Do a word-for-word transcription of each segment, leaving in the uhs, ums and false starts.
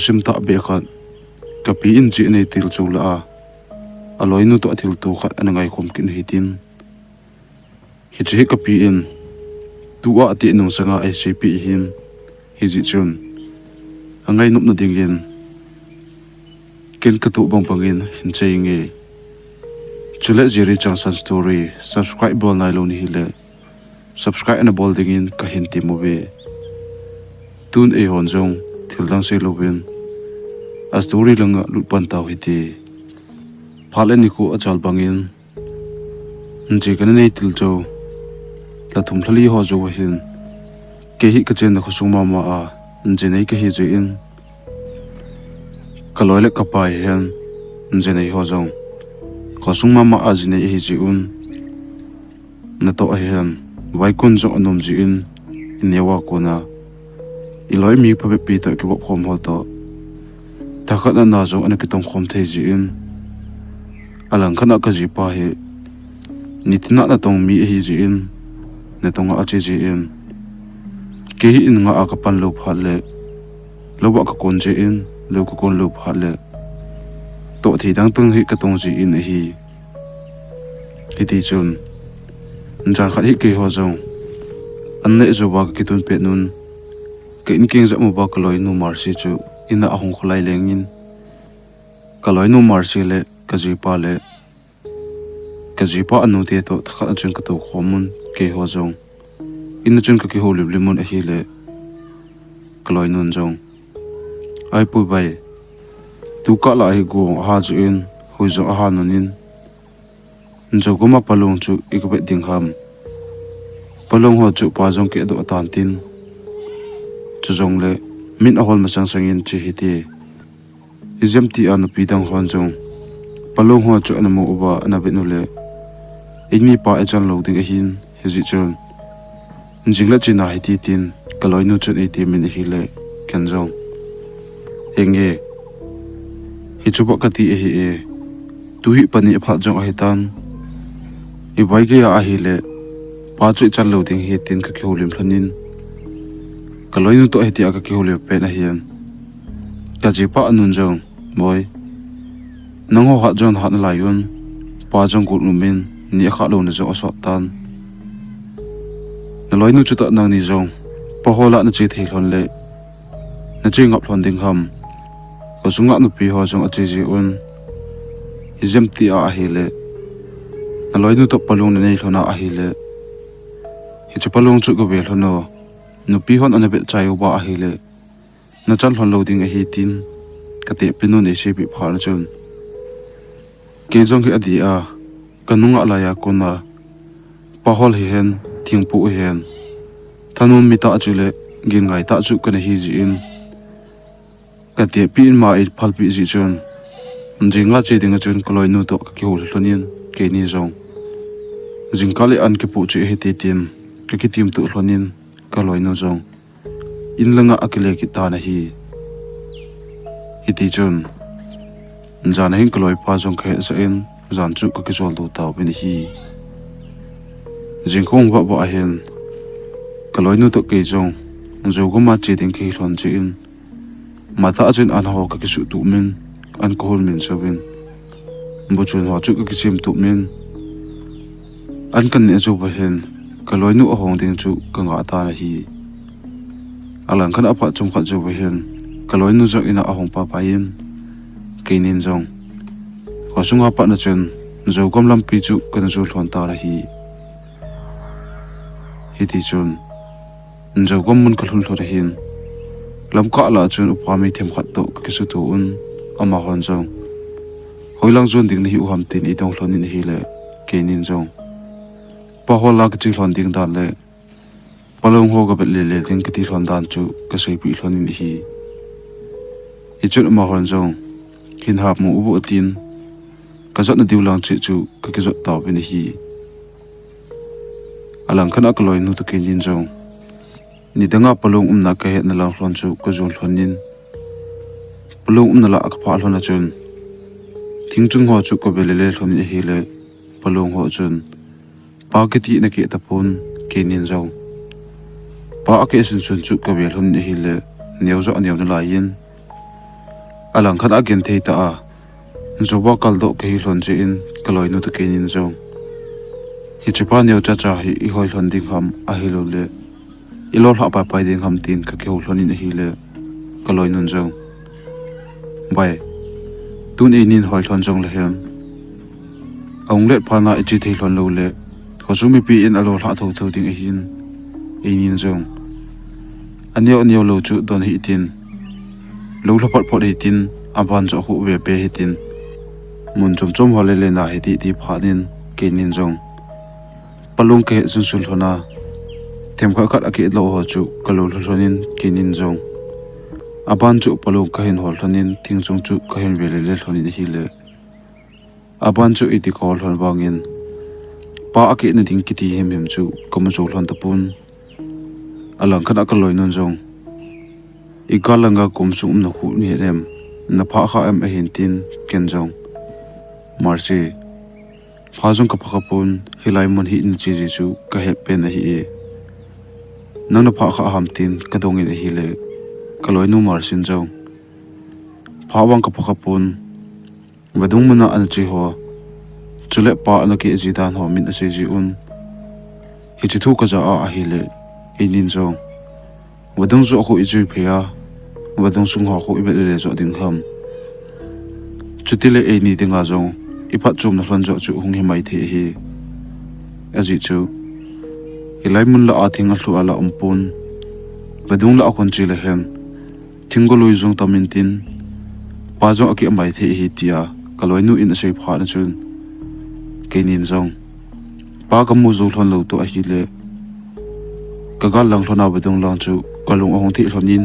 Sim tahbeh khat, kapi in jeh anei til chou lah a, aloinu toh athilto khat ana ngaikhom kit u hitin. Hiche hi kapi in, tua ati nung sanga ahi seipeh ahin, hijeh chun, angainopna dingin, ken katoh bangbangin hin cheinge. Chule Jerry Changsan Story subscribe bol nailou nahile, subscribe ana bol dingin kahin tem uve. Tun eihon jong thildang seilouvin, a story langa lut pan tau hite. Phat le nikho achal bangin, inje kana nei til chou, lha thum lha li ho jou ahin, kei hi kachenna khosung mama a inje nei kahi jeh in, kaloi le kapa hihen, inje nei ho jong khosung mama a ji nei ahi jeh un, natoh ahihen, vaikon jong anom jeh in, ineo a kona, iloi mi phabep pi toh kivop khom ho toh, thakhat a na jong ana kitong khom thei jeh in, alangkhat a kajipa hi, nitin a natong mi ahi jeh in, natong a ache jeh in, kei hi in nga a kapan lou phat le, lou a kakon jeh in, lou kakon lou phat le, toh thei dang tong hi katong jeh in ahi. Hitichun, jan khat hi keiho jong, an neh jouva kakitun pet un, ka in keng jep uva kaloinu Mercy chu in a ahung kholai lengin, kaloinu Mercy le kajipa le kajipa anute toh thakhat a chun katou khom un, keiho jong in a chun kakihoulim lim un ahile, kaloinun jong, Ai pu bai, tukah lah hi gong aha jeh in, hui jong aha nun in, Jogam a palong chu i kavet ding ham? Palong ho chu pa jong keh doh tan tin, chujongle min ahol masang sangin che hite. Ijemtia nupi dang hon jong palong ho chu ana mu uva ana vet u le, eini pa ichan lou ding ahin, hijeh chun jing le chena hiti tin kaloinu chun eitemin ahile, ken jong, Henge, hichu bou kati ahi e. Tu hi pani aphat jong ahitan, ivai geiya ahile, pa chu ichan lou ding ahi tin kakihoulim lhonin, kaloinu toh hitia kakihoulim pen ahin, kajipa anun jong, Boi, nangho hat jong nahat nalai un, pa jong got umin, ni akhah louna jong asot tan. Naloinu chutoh nangni jong, pa ho lah nache thei lhon le, nache ngap lhon ding ham? Khosunga nupi ho jong ache ji un, ijemtia ahile, naloinu toh palong nanei lhona ahile, hiche palong chu gave lhon o, nupi hon ana vet chai uva ahile, nachan lhon lou ding ahi tin, katehpi nun eiseipeh phat chun, kei jong hi adia, kanunga laiya kona, pahol hihen, thingpu hihen, thanom mi tah chule, gin ngai tah chu kana hi jeh in, katehpi in ama eiphalpeh jeh chun, jinga che dinga chun kaloinu toh kakihou lhonin, keini jong, jingkah le an kipoh chu ahite tin, kakitimtuh lhonin, kaloinu jong in langa akile kit tan ahi. Hitichun, jan ahin kaloipa jong kahetsah in, jan chu kakijoldo tauvin ahi. Jingkah vah vah ahin, kaloinu toh kei jong, Jogam a che ding kahi lhon jeh in, matah a chun an ho kakisuhtuh min, an kahol min jouvin, buchun ho chu kakichem tuh min, an kaneh jouva hin, kaloinu ahong ding chu kangah tan ahi. Alangkhat a phat chomkhat jouva hin, kaloinu jong in a ahung paipai in, keinin jong, khosunga patna chun, Jogam lampi chu kana jon lhon tan ahi. Hitichun, Jogam mun kalhun lhon ahin, lamkah lah a chun upa mi themkhat toh kakisuto un, amahon jong, Hoilang jon ding nahiu ham tin eidong lhonin ahile, keinin jong, pahol a kache lhon ding dan le, palong ho gavet lele ding kati lhon dan chu kaseipeh lhonin ahi. Hichun amahon jong, hin hapmu uvo atin, kajotna diu lang cheh chu kakijot tauvin ahi. Alangkhat a kaloinu toh keinin jong, nidanga palong umna kahetna lang lhon chu kajon lhonin, palong umna lah a kaphah lhon a chun, thingchung ho chu kave lele lhonin ahile, palong ho chun, Pa kiti nakeh tapon, keinin jong, pa akeh sunsun chu kave lhonin ahile, neo joh aneo nalaiyin, Alangkhat a genthei tah a, jouva kaldoh kahi lhon jeh in kaloinu toh keinin jong, hichepa neocha cha hi ihoi lhon ding ham ahilouleh ilolhah paipai ding ham tin kakihou lhon in ahile, kaloinun jong, Bai, tun einin hoi lhon jongle hen, ahung let phat a iche thei lhon loule, khosung mipi in alolhah thotho ding ahin, einin jong, aneo aneo lou chu don hih tin, lou lha phot phot hitin, aban joh khu ve be hitin, mun chom chom ho le le na hiti ti phat in, keinin jong, palung kahet sunsun lhon a, themkhat khat akeh lou ho chu kalou lha lhon in keinin jong, aban chu palung kahin hol lhon in thingchung chu kahin ve le le lhon in ahile, aban chu iti kahol lhon vangin, pa akehna ding kiti himhim chu kamu jou lhon tapon. Alangkhat a kaloinun jong, igal langa kum sung umna khu nahet em, naphah kha em ahin tin, ken jong, Mercy, pha jong kapha khapon, hilai mun hi nache ji chu kahet pen ahi e. Nang naphah kha ham tin kadongin ahile, kaloinu Mercyn jong, pha vang kapha khapon, vadung muna ana che ho, chule pa ana keh ji dan ho min asei ji un, hiche thu kaja a ahile, einin jong, vadung joh khu ijui phei a, vadung sung ho khu ivet le le joh ding ham? Chutile eini dinga jong iphatchomna lhon joh chu hung hi maithei ahi. Ajeh chu, hilai mun lah a thing alhu a la umpon, vadung lah a khun che le hen, thing golui jong tam intin, pa jong akeh maithei ahi tia kaloinu in asei phat a chun, keinin jong, pa kamu jou lhon lou toh ahile, kagal lang lhon a vadung lang chu kalung ahung theh lhon in,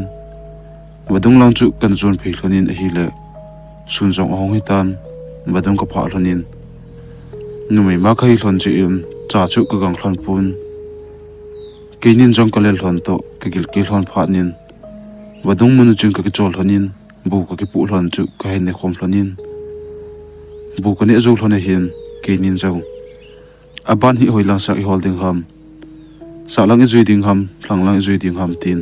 vadung lang chu kana jon phei lhon in ahile, sun jong ahung hitan, vadung kaphah lhon in, numei ma kahi lhon jeh in cha chu kagang lhon pon, keinin jong kalel lhon toh kagilkel lhon phat in, vadung mun a chun kakichol lhon in, bu kakipoh lhon chu kahin nekhom lhon in, bu kaneh jou lhon ahin, keinin jong, aban hi hoilang sah ihol ding ham, sahlang ijui ding ham, lhanglang ijui ding ham tin,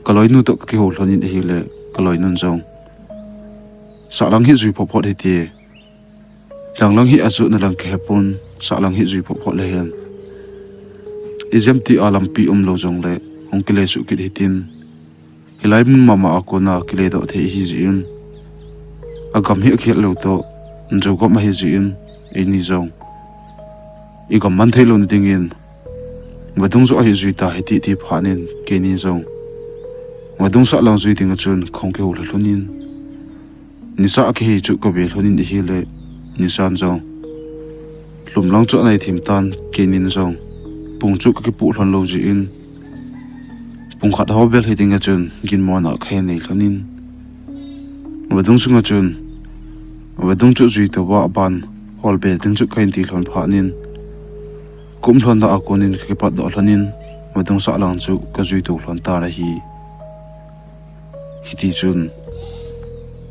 kaloinu toh kakihou lhon in ahile, kaloinun jong, sahlang hi jui phot phot hite, lhanglang hi ajotna lang kahepon, sahlang hi jui phot phot le hen, ijemtia lampi umlou jongle hung kile suh kit hitin, hilai mun mama a kona kiledoh thei ahi jeh in, agam hi akhel lou toh, jou gam ahi jeh in, eini jong, igam man theilouna dingin, vadung joh ahi jui ta hiti ti phat in keini jong, vadung sahlang jui dinga chun kahung kihou lha lhon in, nisa akihei chu kave lhon in ahile, nisan jong, lhumlang chu anai thim tan, keinin jong, pung chu kakipoh lhon lou jeh in, pung khat ho vel hi dinga chun ginmona kahin nei lhon in, vadung sunga chun, vadung chu jui touva aban holbe ding chu kahin ti lhon phat in, kaum lhonna a konin kakipatdoh lhon in, vadung sahlang chu kajui tou lhon tan ahi. Hiti chun,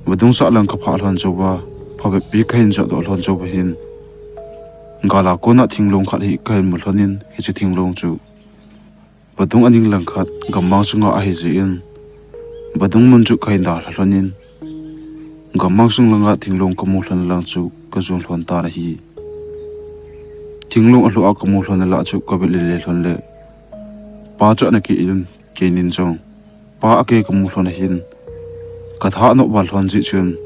vadung sahlang kaphah lhon jouva, phabeppi kahin jotdoh lhon jouva hin, gal a kona thinglong khat hi kahin mu lhon in, hiche thinglong chu vadung aning langkhat gammang sunga ahi jeh in, vadung mun chu kahin dalha lhon in, gammang sung langa thinglong kamu lhon lang chu kajon lhon tan ahi. Thinglong alhu a kamu lhon a lah chu kavet le le lhon le, pa chu ana keh in, keinin jong, pa akeh kamu lhon ahin, katha anop val lhon jeh chun,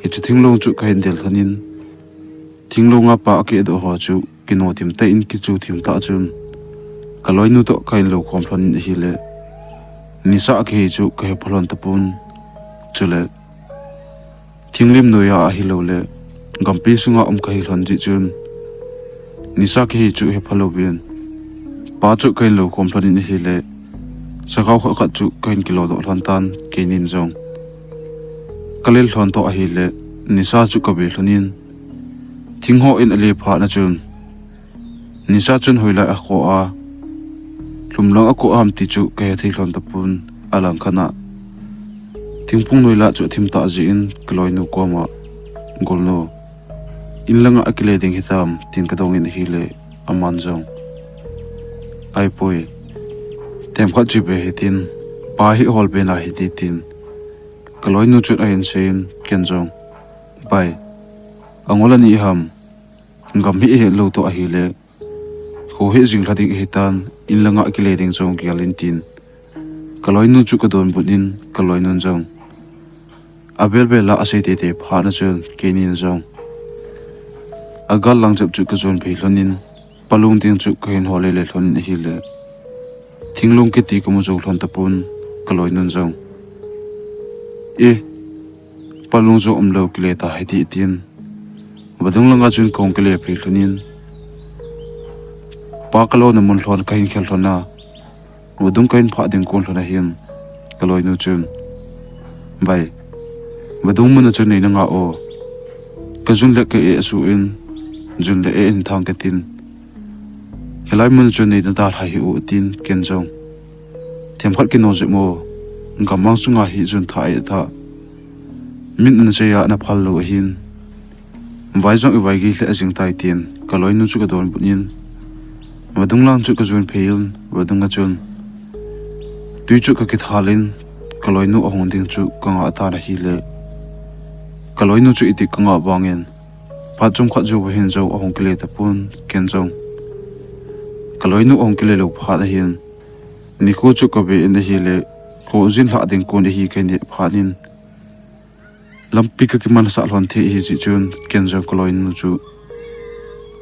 hiche thinglong chu kahin del lhon in, thinglonga pa akehdoh ho chu kino thim tah in kichu thim tah chun, kaloinu toh kahin lou khom lhon in ahile, nisa akihei chu kahepha lhon tapon, chule, thinglim noiya ahiloule, gampi sunga um kahi lhon jeh chun, nisa kihei chu hepha louvin, pa chu kahin lou khom lhon in ahile, sakhao khat khat chu kahin kilodoh lhon tan, keinin jong, kalel lhon toh ahile, nisa chu kave lhon in, thing ho in ale phat na chun, nisa chun hoilai akhoh a, lhumlang akhoh ham ti chu kahethei lhon tapon, alangkhat a, thingphung noilah chu athim tah jeh in kaloinu koma, Golnu, in langa akile ding hitam, tin kadongin ahile, aman jong, Ahipoi, themkhat che be hitin, pa hi holbe na hite tin, Kaloinu chun ahin seiyin, ken jong, Bai, angol ani ham, gam hi ihet lou toh ahile, kho hi jing lha ding ahitan, in langa kile ding jong gel in tin. Kaloinu chu kadonbut in, kaloinun jong abel bel a asei teitei phat na chun, keinin jong agal lang jep chu kajon phei lhonin, palung ding chu kahin hol lele lhonin ahile, thinglung kiti kamu jou lhon tapon, kaloinun jong, E, palung jong umlou kile ta hiti tin. Vadung langa chun kahung kile phei lhonin, pa kalona mun lhon kahin khel lhona, vadung kahin phah ding kon lhona hin, kaloinu chun, Bai, vadung muna chun neina nga o. Kajun le ka-eh asuhin, jun le eh in thang katin, hilai muna chun neina dalhai hih u, atin, ken jong, Themkhat kino jep mo, gammang sunga hi jun thah e thah, min ana sei a ana phal lou ahin, vai jong ivaigei lheh jing tai, tin kaloinu chu kadonbut in, vadung lang chu kajon phei in, vadung a chun tui chu kakithal in, kaloinu ahung ding chu kangah tan ahile, kaloinu chu iti kangah vangin, phat chomkhat jou vahin jong ahung kile tapon, ken jong, kaloinu ahung kile lou phat ahin, nikho chu kave in ahile, kho jin lhah ding kon ahi kahin het phat in, lampi kakimansah lhon thei ahi jeh chun, ken jong kaloinu chu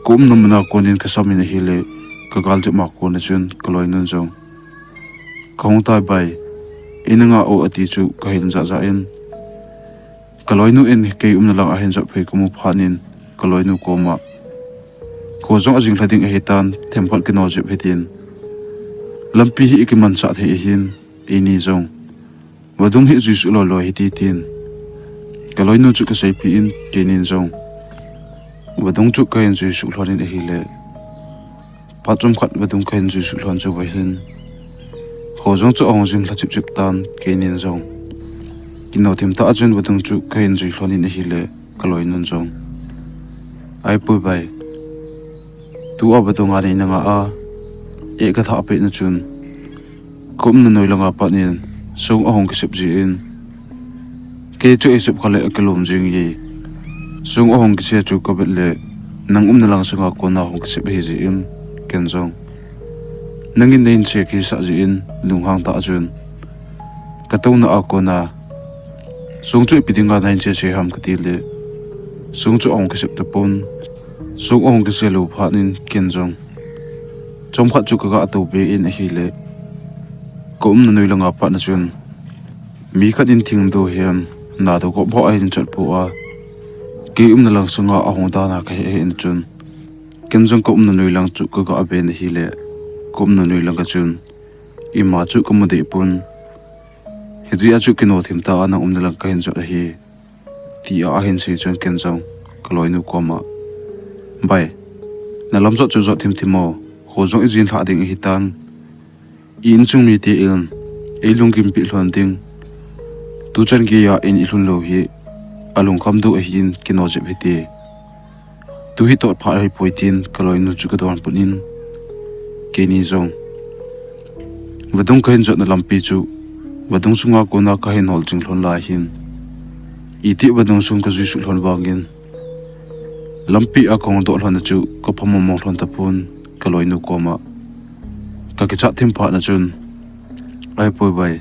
kaumna muna konin kasam in ahile, kagal jep ma kona chun kaloinun jong, Kahung tai bai, ina nga o, ati chu kahin jah jah in, kaloinu in kei umna lang ahin jot phei kamu phat in, kaloinu koma, Kho jong ajing lha ding ahitan, themkhat kino jep hitin, lampi hi ikimansah thei ahin, eini jong vadung hi juisuh loi loi hite, tin kaloinu chu kaseipeh in, keinin jong vadung chu kahin juisuh lhonin ahile, phat chomkhat vadung kahin juisuh lhon chu vahin, kho jong chu ahung jing lha chip chip tan, keinin jong kino thim tah a chun vadung chu kahin jui lhonin ahile, kaloinun jong, Ahipoi bai, tua vadung a neina nga a, eh kathah peh na chun, kaumna noi langa pat in song ahung kisep jin, kei chu eisep kha le akilom jing e. Song ahung kise chu kavet le, nang umna lang sunga kona hung kisep ahi jeh in, ken jong nangin nahin se kisah jeh in, lunghang tah a chun katouna a kona, Song chu ipi dinga nahin se se ham, kati le, song chu ahung kisep tapon, song ahung kise lou phat in, ken jong chomkhat chu kaga tou be in ahile, kaumna noi langa pat na chun mi khat in thing do hihen, nado kop ho ahin chot po a, kei umna lang sunga ahung dan a kahe hih in chun, ken jong kaumna noi lang chu kaga ven ahile, kaumna noi langa chun ima chu kamu deh pon, hijeh a chu kino thim tah a nang umna lang kahin jot ahi, tia ahin sei chun, ken jong kaloinu koma, Bai, nalam jot chu jot thim thim o, kho jong ijin lhah ding ahitan, i insung mite in eilunggimpeh lhon ding, tuchan geiya in ilhun lou hi alungkham diu ahin, kino jep hite, tu hi tot phat ahipoi, tin kaloinu chu kadonbut in, keini jong vadung kahin jotna lampi chu vadung sunga kona kahin hol jing lhon lai hin, itih vadung sung kajuisuh lhon vangin, lampi a kahung doh lhon a chu kapha mong mong lhon tapon, kaloinu koma kakichat thim phat na chun, Ahipoi bai,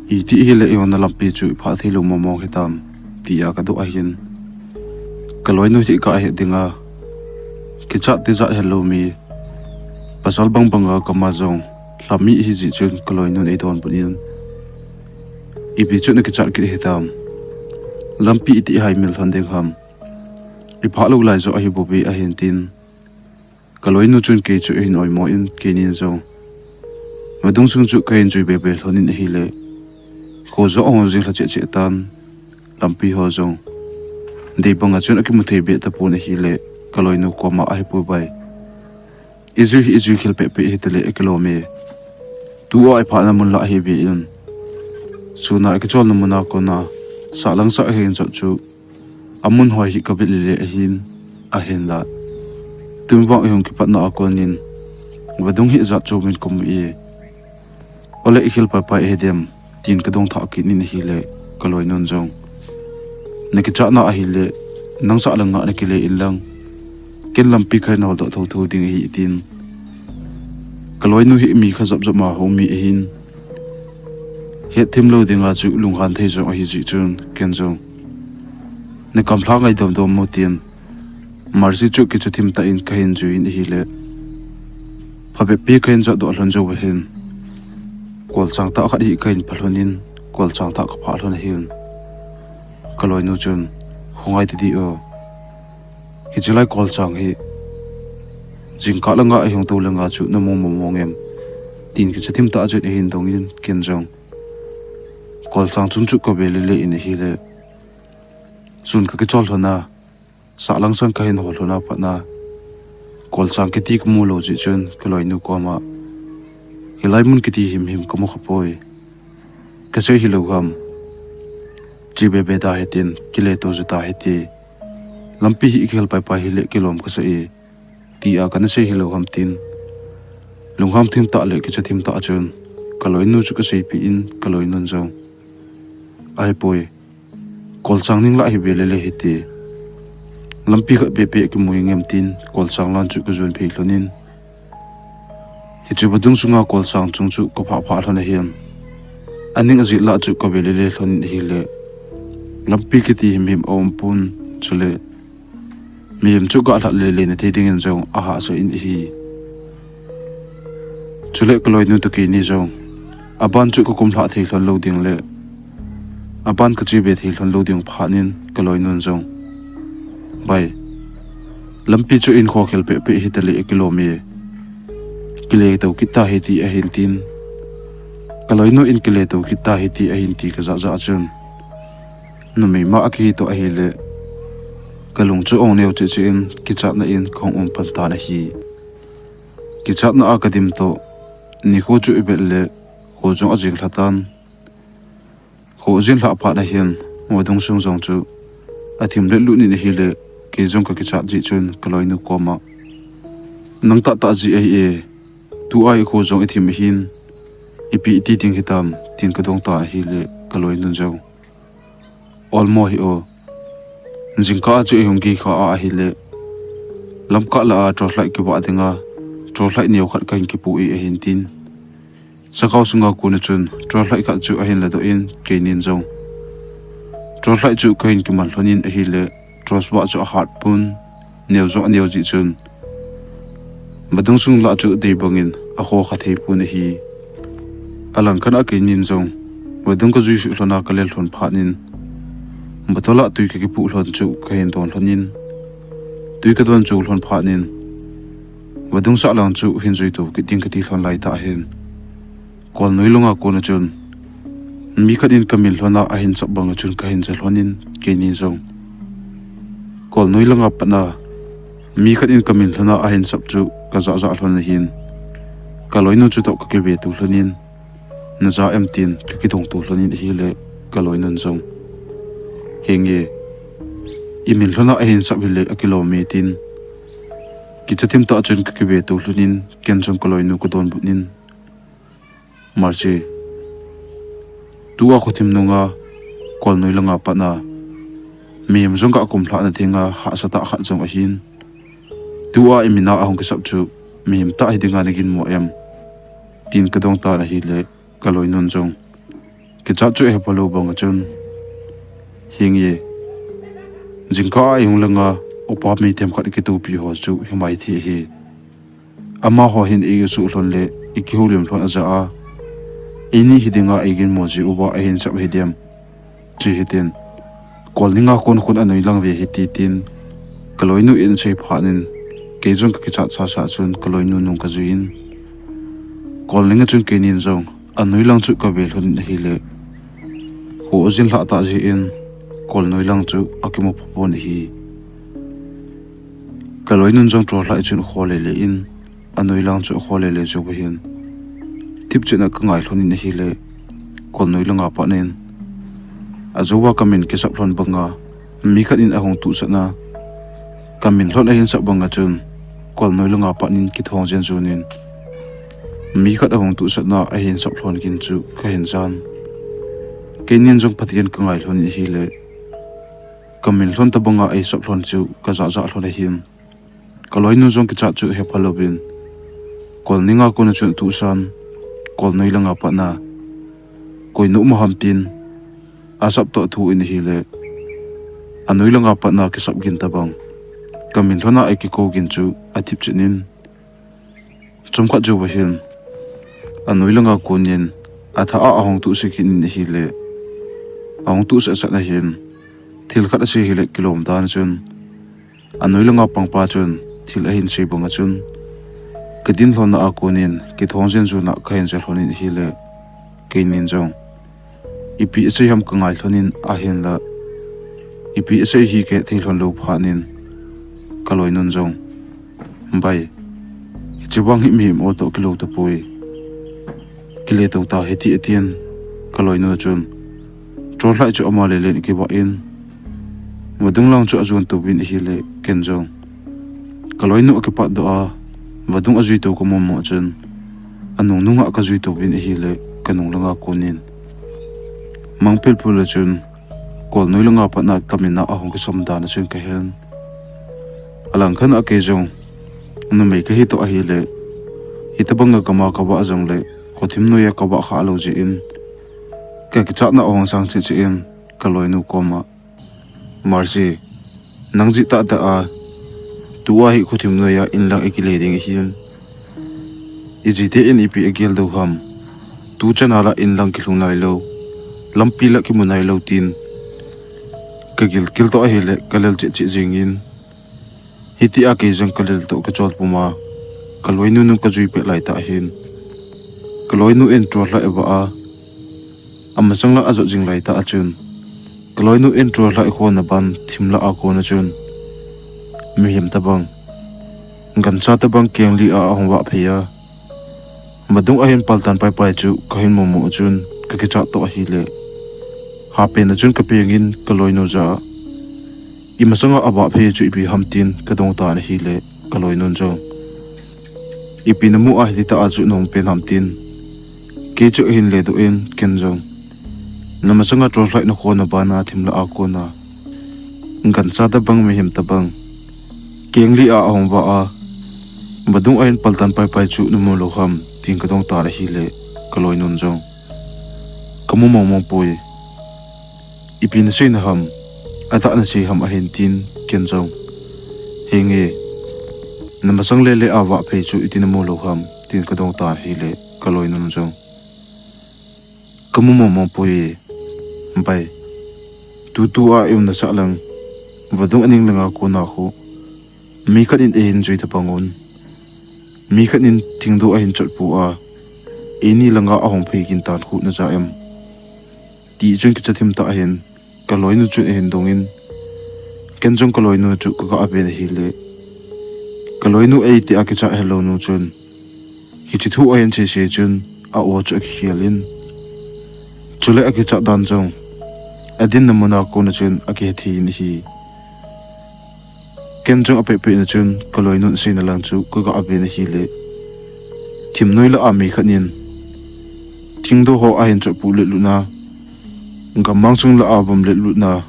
itih hile ihonna lampi chu iphah theilou mong mong hitam, tia kadoh ahin, kaloinu hi kahet dinga, kichat tijat helou mi pasal bang banga kama jong lhami ahijeh chun, kaloinun eidonbut in, Ipi chu nakichat kit hitam, lampi itih ihaimil lhon ding ham, iphah lou lai joh ahibouve, ahin tin, kaloinu chun kei chu ahin oimo in, keinin jong vadung sung chu kahin jui be be lhonin ahile, kho jong ahung jing lha cheh cheh tan, lampi ho jong dei banga chun akimu thei be tapon ahile, kaloinu koma, Ahipoi bai, ijui hi ijui khel peh peh hitale akilom e, tua iphatna mun lah ahi ve in, suna ikicholna muna kona sahlang sah ahin jot chu amun hoi hi kavet lele ahin, ahinla tun vang ihung kipatna a konin vadung hi ijat chomin kamu e, ole ikhel pai pai ahidem, tin kadong thah kit in ahile, Kaloinun jong, "Nakichatna ahile, nang sah langa nakile inlang, ken lampi kahin holdoh thotho ding ahi," atin. Kaloinu hi mi kha jopjop ma hung mi ahin, hetthim lou dinga chu lunghan thei jong ahi jeh chun, ken jong, "Nakam lha ngai domdom mo," tin, Mercy chu kicha thim tah in kahin jui in ahile, phabep pi kahin jotdoh lhon jou ahin, kolchang tah khat hi kahin pha lhon in, kolchang tah kaphah lhon ahin. Kaloinu chun, "Khongai tadi o, hiche lai kolchang hi jingkah langa ahung tou langa chu namu mong mong em?" tin kicha thim tah chun ahin dong in, ken jong, kolchang chung chu kave lele in ahile, chun kakichol lhon a, sahlang sang kahin hol lhon a pat na, kolchang kiti kamu lou jeh chun kaloinu koma, "Hilai mun kiti himhim kamu khapoi. Kasei hilou ham? Che bebe ta hitin, kile to ju ta hiti. Lampi hi ikihel paipai hile kilom kasa e, tia kana sei hilou ham?" tin, lungham thim tah le kicha thim tah chun kaloinu chu kaseipeh in, kaloinun jong, "Ahipoi, kolchang ning lah hi ve lele hiti. Lampi khat bebe kimu inge em?" tin, kolchang lan chu kajon phei lhon in, hiche vadung sunga kolchang chung chu kaphah phah lhon ahin, aning ajet lah chu kave lele lhon in ahile, lampi kiti himhim aumpon, chule mihem chu galhat lele na thei dingin jong ahahsa in ahi. Chule kaloinu toh keini jong, aban chu kakum lhah thei lhon lou ding le aban kache be thei lhon lou ding phat in kaloinun jong, "Bai, lampi chu in khokhel pehpeh hitale akilom e, kile to kit ta hiti," ahin tin, kaloinu in, "Kile to kit ta hiti," ahin ti kajah jah chun, numei ma akihi toh ahile, kalung chu ong neo cheh cheh in kichatna in kahung um pan tan ahi. Kichatna a kadim toh, nikho chu ivet le, kho jong ajing lha tan. Kho jin lhah phat ahin, vadung sung jong chu athim let lut in ahile, kei jong kakichat jeh chun kaloinu koma, "Nang tahtah jeh ahi e, tua ikho jong ithim ahin, ipi iti ding hitam?" tin kadong tan ahile, kaloinun jong, "Olmo hi o, jingkah a chu ihung kikha a ahile, lamkah lah a torchlight kivah dinga, torchlight neo khat kahin kipoh e," ahin tin, sakao sunga kona chun torchlight khat chu ahin ladoh in, keinin jong torchlight chu kahin kiman lhon in ahile, torch vah chu ahat pon, neo jong aneo jeh chun vadung sung lah chu dei bangin akho kha thei pon ahi. Alangkhat a keinin jong vadung kajui suh lhon a kalel lhon phat in, bottle a tui kakipoh lhon chu kahin don lhon in, tui kadon chou lhon phat in, vadung sahlang chu hin jui to kit ding kati lhon laitah hin, kolnoi langa kona chun mi khat in kamin lhon a ahin sap banga chun kahin ja lhon in, keini jong kolnoi langa pat na mi khat in kamin lhon a ahin sap chu kajah jah lhon ahin, kaloinu chutoh kakive to lhon in, "Na ja em?" tin kakidong to lhon in ahile, kaloinun jong, "Henge, imin lhon a ahin sap hile akilom e," tin, kicha thim tah chun kakive to lhon in, ken jong kaloinu kadonbut in, "Mercy, tua khothim nunga kolnoi langa pat na mihem jong gakum lhahna dinga hahsa tah khat jong ahin, tua imin a ahung kisap chu mihem tah hi dinga naginmo em?" tin kadong tan ahile, kaloinun jong kichat chu ahepha lou banga chun, "Henge, jingkah a ihung langa upa mi themkhat kitopi ho chu himai thei ahi. Amaho hin eisuh lhon le ikihoulim lhon ajah a, eini hi dinga eiginmo jeh uva ahin sap hidem, che hitin, kol ninga kon khun anoi lang ve hite," tin kaloinu in asei phat in, kei jong kakichat sasa chun kaloinu nung kajui in, kol ninga chun keinin jong anoi lang chu kave lhon in ahile, kho jin lhah tah jeh in kolnoi lang chu akimu pha pon ahi. Kaloinun jong torchlight chun akho lele in, anoi lang chu akho lele jou ahin, thipchet a kangai lhon in ahile, kolnoi langa pat in ajouva kamin kisap lhon banga mi khat in ahung tuhsat na, kamin lhon ahin sap banga chun kolnoi langa pat in kithong jen jon in, mi khat ahung tuhsat na ahin sap lhon gin chu kahin jan. Keinin jong Pathen kangai lhon in ahile, kamin lhon tabanga eisap lhon chu kajah jah lhon ahin. Kaloinu jong kichat chu hepha louvin, kol ninga kona chun atuhsan, kol noi langa patna koinu um ham tin asap toh athu in ahile, anoi langa patna kisap gin tabang, kamin lhona eikikou gin chu athip chet in, chomkhat jouva hin anoi langa konin athah a ahung tuhse kit in ahile, ahung tuhsah sah na hin thil khat asei hile kilom dan chun, anoi langa pangpa chun thil ahin sei banga chun, kadin lhonna a konin kithong jen jun a kahin je lhon in ahile, keinin jong ipi asei ham kangai lhon in ahinla, ipi asei hi kathei lhon lou phat in, kaloinun jong, Bai, hiche vang hi mihem o toh kilou tapoi, kile tou ta hiti atin, kaloinu chun torchlight chu ama lelen akivah in, vadung lang chu ajon touvin ahile, ken jong kaloinu akipatdoh a, vadung ajui tou kamu mu chun, anung nunga kajui touvin ahile, kanung langa konin mang phel phel a chun, kol noi langa patna kamin a ahung kisam dan a chun kahen. Alangkhat a kei jong numei kahi toh ahile, hitabanga gam a kavah jongle, khothim noiya kavah kha lou jeh in, kakichatna ahung sang cheh cheh in, kaloinu koma, Mercy, nang jeh tah tah a tua hi khothim noiya inlang ikile ding ahin, ijite in ipi agel diu ham, tuchan a la inlang kilhung nailou, lampi la kimu nailou tin, kagilkel toh ahile kalel cheh cheh jengin, hitia kei jong kalel toh kachol puma, kaloinu nung kajui pet laitah hin, kaloinu in torchlight avah a, amasang la ajot jing laitah a chun, kaloinu in torchlight khona ban thim la a kona chun, mihem tabang, gancha tabang keng li a ahung vah phei a, vadung ahin paltan paipai chu kahin mumu chun kakichat toh ahile, hapen a chun kapengin kaloinu jah a, imasanga avah phei chu ipi ham tin kadong tan ahile, kaloinun jong, ipi namu a hititah a chu nahung pen ham tin, kei chu ahin ledoh in, ken jong, namasanga torchlight nakhona bana thim la a kona, gancha tabang mihem tabang, keng li a ahung vah a, vadung ahin paltan paipai chu namu lou ham tin kadong tan ahile, kaloinun jong, kamu mong mong poi, ipi nasei na ham, atah nasei ham ahin tin, ken jong, henge, namasang lele a vah phei chu iti namu lou ham tin kadong tan ahile, kaloinun jong, kamu mong mong poi, Bai, tutua iumna sahlang, vadung aning langa kona khu, mi khat in eihin jui tabangun, mi khat in thingdoh ahin chotpu a, eini langa ahung phei gin tan khu naja em, ti chun kicha thim tah ahin, kaloinu chun ahin dongin, ken jong kaloinu chu kaga ven ahile, kaloinu eitia kichat helou nu chun, hiche thu ahin seisei chun, a-o chu akikhel in, chule akichat dan jong, adinna muna kona chun akihe thei in ahi. Ken jong apehpeh na chun kaloinun aseina lang chu kaga ven ahile, thimnoi lah a mi khat in thingdoh ho ahin chotpu letlutna, gammang sung lah a vom letlutna,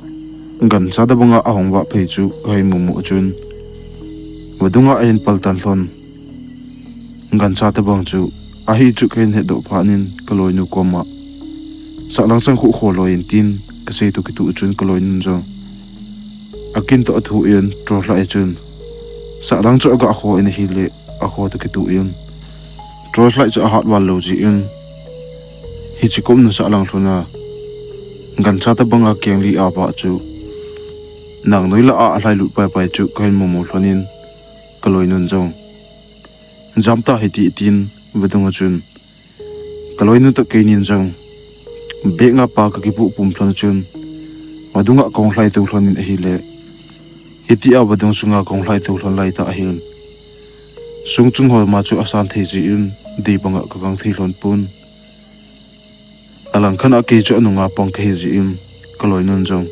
gancha tabanga ahung vah phei chu kahin mumu chun, vadunga ahin paltan lhon, gancha tabang chu ahi chu kahin hetdoh phat in kaloinu koma, sahlang sang khu kho loi in tin kasei toh kitoh chun kaloinun jong, akin toh athu in torchlight chun, sahlang chu aga kho in ahile, akho toh kitoh in, torchlight chu ahat val lou jeh in, hiche kaumna sahlang lhona, gancha tabanga keng li a vah chu, nangnoi lah a alhailut paipai chu kahin mumu lhonin, kaloinun jong, jamta hiti tin, vadunga chun, kaloinu toh keinin jong, bag a pa kakipoh pum lhon chun, vadunga kahung lhai tou lhonin ahile, hitia vadung sunga kahung lhai tou lhon laitah ahin, songchung ho ma chu asan thei jeh in, dei banga kagang thei lhon pon. Alangkhat a kei chu anunga pang kahi jeh in, kaloinun jong,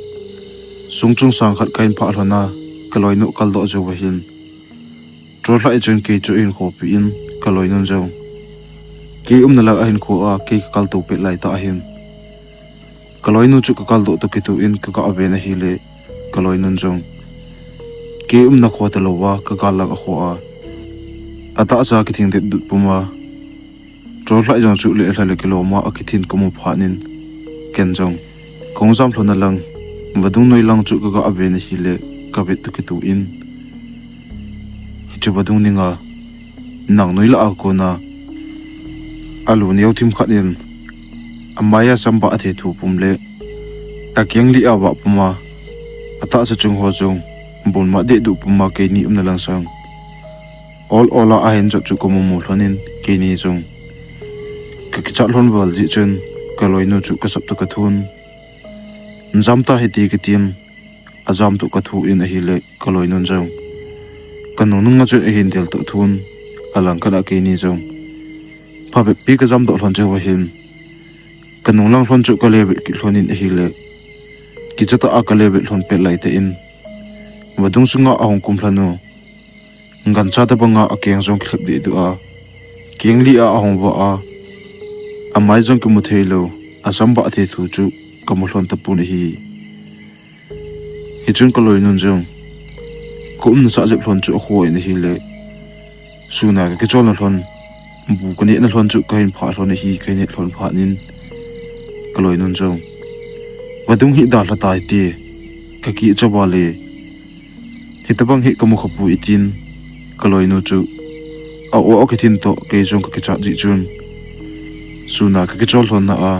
songchung sang khat kahin phah lhona, kaloinu kaldoh jouva hin, torchlight chun kei chu ahin khopi in, kaloinun jong, kei umna lang ahin kho a, kei kakal tou pet laitah ahin, Kaloinu chu kakaldoh toh kitoh in kaga ven ahile, kaloinun jong kei umna kho talouva kagal lang a kho a, atahsa kithing det dut puma, trollhai jong chu lelha le kiloma akithin kamu phat in, ken jong kahung jam lhon na lang, vadung noi lang chu kaga ven ahile, kavet toh kitoh in, hichu vadung ninga, nang noi lah a kona alu neo thim khat in, amai a sambah a thethupum le akeng li a vahpuma, atahsa chung ho jong bonma dehduh puma keini umna langsang ol ol a ahin jot chu kamu mu lhon in, keini jong kakichat lhon val jeh chun, kaloinu chu kasap toh kathun, jam tahite katin, ajam toh kathu in ahile, kaloinun jong kanung nunga chun ahin del toh thun, alangkhat a keini jong phabep pi kajamdoh lhon cheh uva hin, kanung lang lhon chu kalevet kit lhon in ahile, kichatah a kalevet lhon pet laitah in, vadung sunga ahung kum lhon u, gancha tobanga akeng jong kilhep dehduh a, keng li a ahung vah a, amai jong kimu theilou, asambah thethu chu kamu lhon tapon ahi. Hichun kaloinun jong kaumna sah jep lhon chu akhoh in ahile, suna kakicholna lhon, bu kanehna lhon chu kahin phah lhon ahi, kahin het lhon phat in, kaloinun jong, vadung hi dalha tahite, kakichat vale, hitobang hi kamu khapoi tin, kaloinu chu a-o akithin toh kei jong kakichat jeh chun, suna kakichol lhonna a,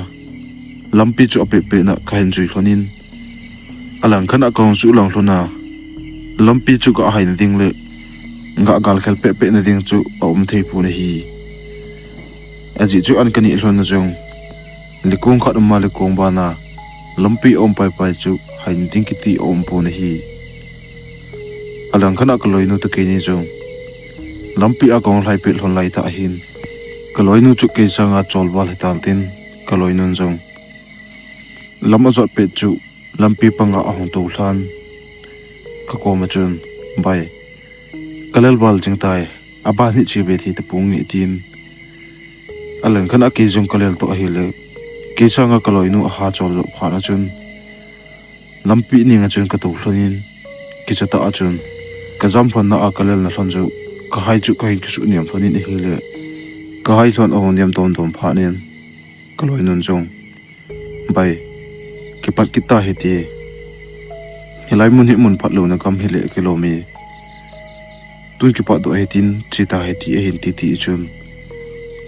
lampi chu apehpeh na kahin jui lhon in, alangkhat a kahung suh lang lhon a, lampi chu gah haina ding le gah galkhel pehpeh na ding chu aum thei pon ahi. Ajeh chu an kaneh lhon na jong, lekong khat uma lekong bana lampi aum paipai chu haina ding kiti aum pon ahi. Alangkhat a kaloinu toh keini jong lampi a kahung lhai pet lhon laitah hin, kaloinu chu kei sanga chol val hitan tin, kaloinun jong lam ajot pet chu lampi panga ahung tou lhan, kakoma chun, Bai, kalel val jing tai, aban hi che ve thei tapong nge, tin, alangkhat a kei jong kalel toh ahile, kei sanga kaloinu aha chol jot phat a chun, lampi ninga chun katou lhon in, kichatah a chun kajam lhonna a kalelna lhon chu, kahai chu kahin kisuh niam lhon in ahile, kahai lhon ahung niam domdom phat in, kaloinun jong, Bai, kipat kit tahite, hilai mun hi mun phatlouna gam hile kilom e, tun kipatdoh hitin, che tahite, ahin titi chun,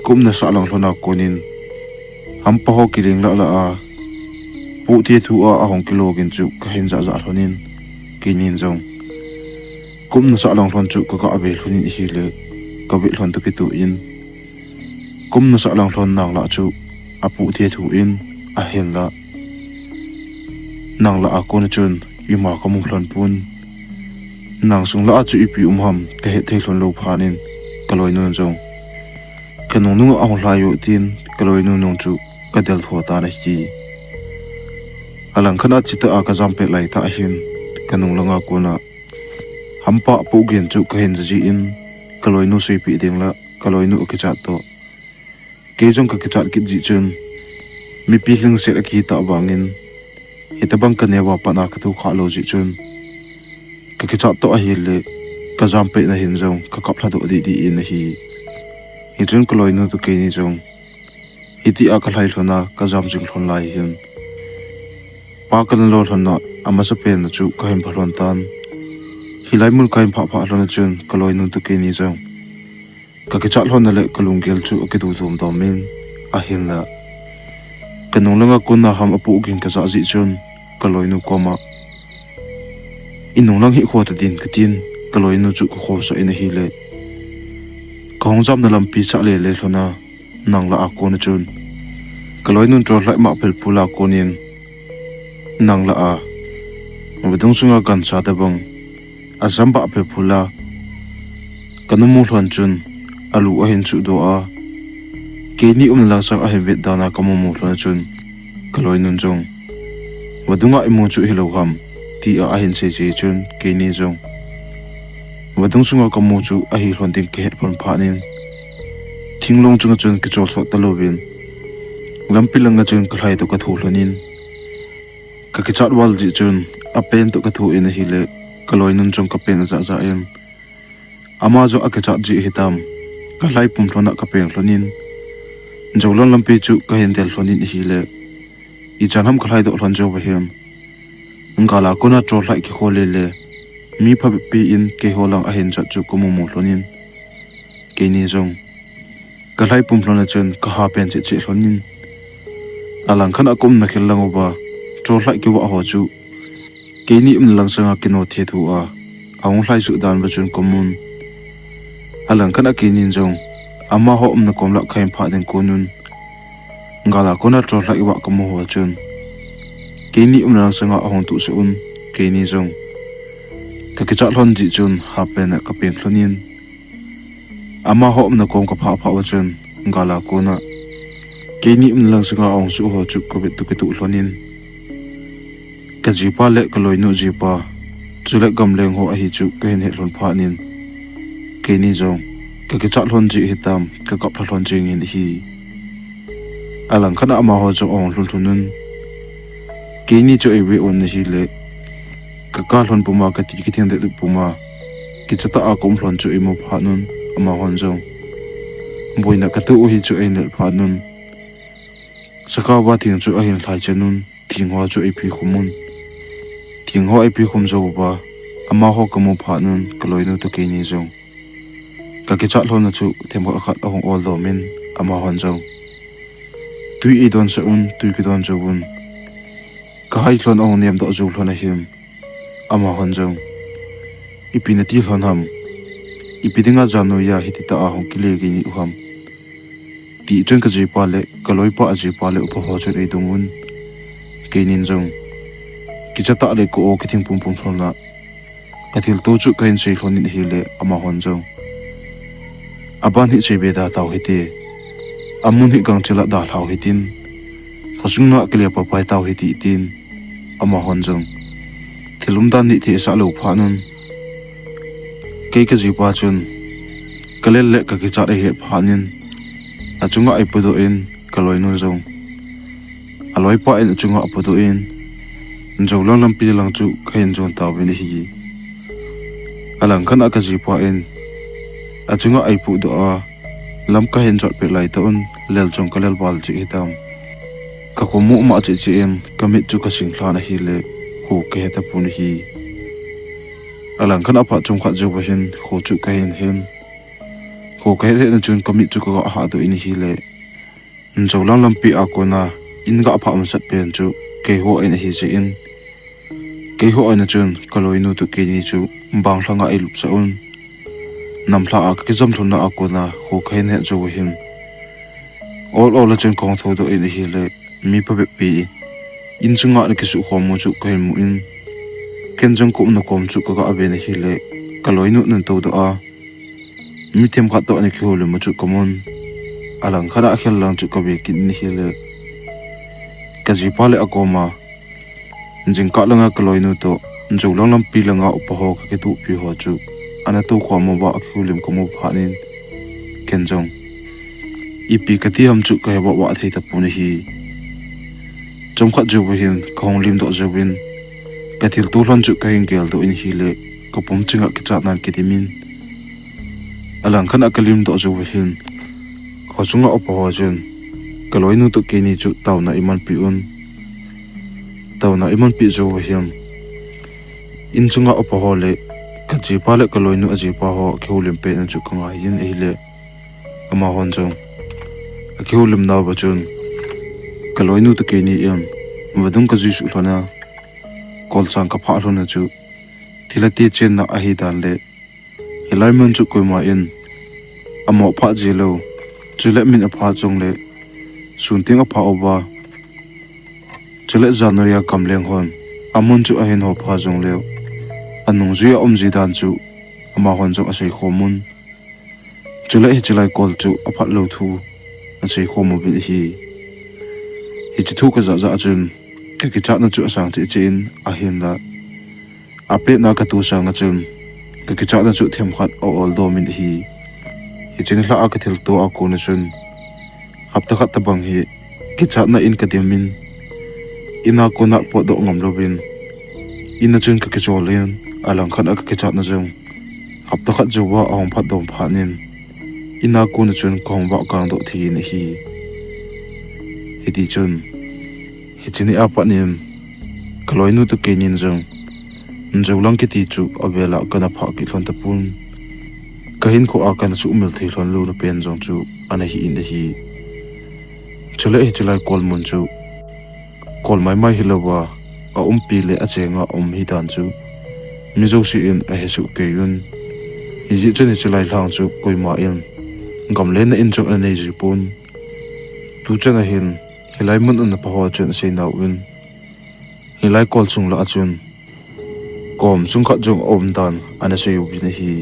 kaumna sah lang lhon a konin, hampa ho kiling lah lah a, poh thethu a ahung kilo gin chu kahin jah jah lhon in, keinin jong kaumna sah lang lhon chu kaga ve lhon in ahile, kavet lhon toh kitoh in, kaumna sah lang lhon nang lah chu apoh thethu in, ahinla nang lah a kona chun ima kamu lhon pon, nang sung lah a chu ipi um ham kahet thei lhon lou phat in, kaloinu jong kanung nunga ahung lhai u tin, kaloinu nung chu kadel tho tan ahi. Alangkhat a chetah a kajam pet laitah hin, kanung langa kona hampa apoh gin chu kahin ja jin, kaloinu seipeh ding la, kaloinu akichat toh kei jong kakichat kit jeh chun, mipi lhingset akitah vangin, hitobang kaneo a pat a kathu khah lou jeh chun, kakichat toh ahile, kajam petna hin jong kakap lhadoh deh deh in ahi. Hichun kaloinu toh keini jong, hitia kalhai lhon a kajam jing lhon lai hin, pa kana lo lhon a amasapen na chu kahin pha lhon tan. Hilai mun kahin phah phah lhon a chun kaloinu toh keini jong, kakichat lhonna le kalunggel chu akidu dom dom in, ahinla kanung langa kona ham apoh gin kajah jeh chun, kaloinu koma, inung lang hi kho tadin katin, kaloinu chu kakhosah in ahile, kahung jamna lampi sah lele lhon a, nang lah a kona chun, kaloinun trollhai ma phelphul a konin, nang lah a vadung sunga gancha tobang asambah phelphul a kanamu lhon chun, alu ahin suhdoh a, keini umna langsang ahin vet dan a kamu mu lhon a chun, kaloinun jong, vadunga imu chu hilou ham, tia ahin sei sei chun, keini jong vadung sunga kamu chu ahi lhon ding kahet lhon phat in, thinglong chunga chun kichol sot talouvin, lampi langa chun kalhai toh kathu lhon in, Ka kichat val jeh chun, apen toh ka thoh in ahile, ka loinun jong ka pen ajah jah in. Ama jong akichat jeh hitam, ka lhai pum lhon a ka peng lhon in. Joulang lampi chu ka hin del lhon in ahile, ichan ham ka lhai doh lhon jou va hin. Gal a kona trollai kikho le le, mi phabep pi in keiho lang ahin jat chu ka mu mu lhon in. Keini jong, ka lhai pum lhon a chun ka ha pen cheh cheh lhon in. Alang khat a ka umna khel lang uva, trollai kivah ho chu, keini umna lang sanga kino the thu a, ahung lhai suh dan va chun ka mun. Alang khat a keinin jong, amaho umna kom lah ka hin phah ding kon un. Gal a kona trollai vah ka mu ho chun, keini umna lang sanga ahung tuh sah un, keini jong, ka kichat lhon jeh chun ha pen a ka peng lhon in. Amaho umna kom ka phah phah va chun, gal a kona keini umna lang sanga ahung suh ho chu ka vet toh kituh lhon in. Ka jipa le ka loinu jipa, chule gamleng ho ahi chu ka hin het lhon phat in. Keini jong, ka kichat lhon jeh hitam, ka kap lha lhon jeng in ahi. Alang khat a amaho jong ahung lhun lhun un. Keini chu ei ve un ahile, ka kap lhon puma, ka ti kithing det puma, kicha tah a ka um lhon chu ei mu phat un, amahon jong boina ka toh u hi chu ei nel phat un. Sakao va thing chu ahin lhai chen un. Thing ho chu ei phi khum un. Thing ho ei phi khum jou uva, amaho ka mu phat un, ka loinu toh keini jong, ka kichat lhon a chu themkhat khat ahung ol dom in, amahon jong, tui ei don sah un, tui kidon jou un. Ka hai lhon ahung nem doh jou lhon ahin, amahon jong, ipi nati lhon ham? Ipi dinga jan noiya hiti tah a hung kile gei u ham? Ti chun ka jipa le ka loipa a jipa le upa ho chun ei dong un. Keinin jong, kicha tah le ka aw kithing pum pum lhon a, ka thilto chu ka hin sei lhon in ahile, amahon jong, aban hi sei be da tau hite. Amun hi gangchel a dalhau hitin, khosung na kile papai tau hite, tin. Amahon jong, thil umdan nih thei sah lou phat un. Kei ka jipa chun, ka lel le ka kichat ei het phat in, achunga ei pudoh in, ka loinu jong, aloipa in achunga apudoh in, Joulang lampi lang chu ka hin jon tauvin ahi. Alang khat a ka jipa in, achunga ei pudoh a, lam ka hin jot pet lai tah un, lel jong ka lel val cheh hitam. Ka khomu ma cheh cheh in, ka mit chu ka sing lhan ahile, kho ka he tapon ahi. Alang khat a phat chomkhat jou va hin, kho chu ka hin hen. Kho ka het het na chun ka mit chu ka ga hahdoh in ahile, Joulang lampi a kona in ga phah masat pen chu keiho in ahi jeh in, keiho in a chun ka loinu toh keini chu bang lhanga ei lupsah un. Namlha a ka kijam lhonna a kona kho ka hin het jou va hin, ol ol a chun ka hung thoudoh in ahile, mi phabep pi in chunga ana kisuh khom u chu ka hin mu in, ken jong ka umna kom chu ka ga ven ahile, ka loinu ana toudoh a, mi themkhat toh ana kihoulim u chu ka mun. Alang khat a khel lang chu ka ve kit in ahile, ka jipa le akoma, jingkah langa ka loinu toh, Joulang lampi langa upa ho ka kitohpi ho chu ana tou khom uva akihoulim ka mu phat in, ken jong, ipi kati ham chu ka he vah vah thei tapon ahi. Chomkhat jou va hin ka hung limdoh jouvin, ka thilto lhon chu ka hin geldoh in ahile, ka pum chinga kichatnan kidim in. Alang khat a ka limdoh jou va hin, khosunga upa ho chun, ka loinu toh keini chu taona ei manpi un. Taona ei manpi jou va hin, in chunga upa ho le ka jipa le ka loinu a jipa ho kihoulim pen chu ka ngai in ahile, amahon jong, akihoulimnau va chun, ka loinu toh keini in vadung ka jui suh lhon a, kolchang ka phah lhon a chu, thilha te chenna ahi dan le, hilai mun chu koima in amo phah ji lou, chule min aphah jongle, sun teng aphah uva, chule jan noiya gamleng hon amun chu ahin ho phah jongleu, anungjui a um ji dan chu amahon jong asei khom un. Chule hiche lai kol chu aphat lou thu asei khom uvin ahi. Hiche thu ka jah jah a chun, ka kichatna chu asang cheh cheh in ahinla, apetna ka toh sanga chun, ka kichatna chu themkhat a ol dom in ahi. Hiche nilhah a ka thilto a kona chun, hapta khat tobang hi kichatna in ka dim in, Ina kona potdoh ngam louvin, ina chun ka kichol in, alangkhat a ka kichatna jong hapta khat jouva ahung phatdoh phat in, ina kona chun kahung vah kangdoh thei in ahi. Hiti chun, hiche ni apat in, ka loinu toh keinin jong, Joulang kiti chu avel a kana phah kit lhon tapon. Ka hinkho a kana suhmil thei lhon louna pen jong chu ana hi in ahi. Chule hiche lai kol mun chu kol maimai hilouva, aumpi le achenga um hidan chu mi jouse in ahe soh kei un. Hijeh chun hiche lai lhang chu koima in gam le na in jong ana nei ji pon. Tuchan a hin hilai mun a na pa ho chun asei nauvin, hilai kol sung lah a chun kom sung khat jong aum dan ana sei uvin ahi.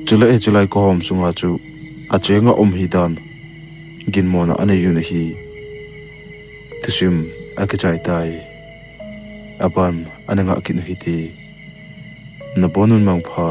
Chule hiche lai kol sunga chu achenga um hidan ginmona anei un ahi. Thusim akichai tai. Aban ana ngah kit u hite. Nabon un mangpha.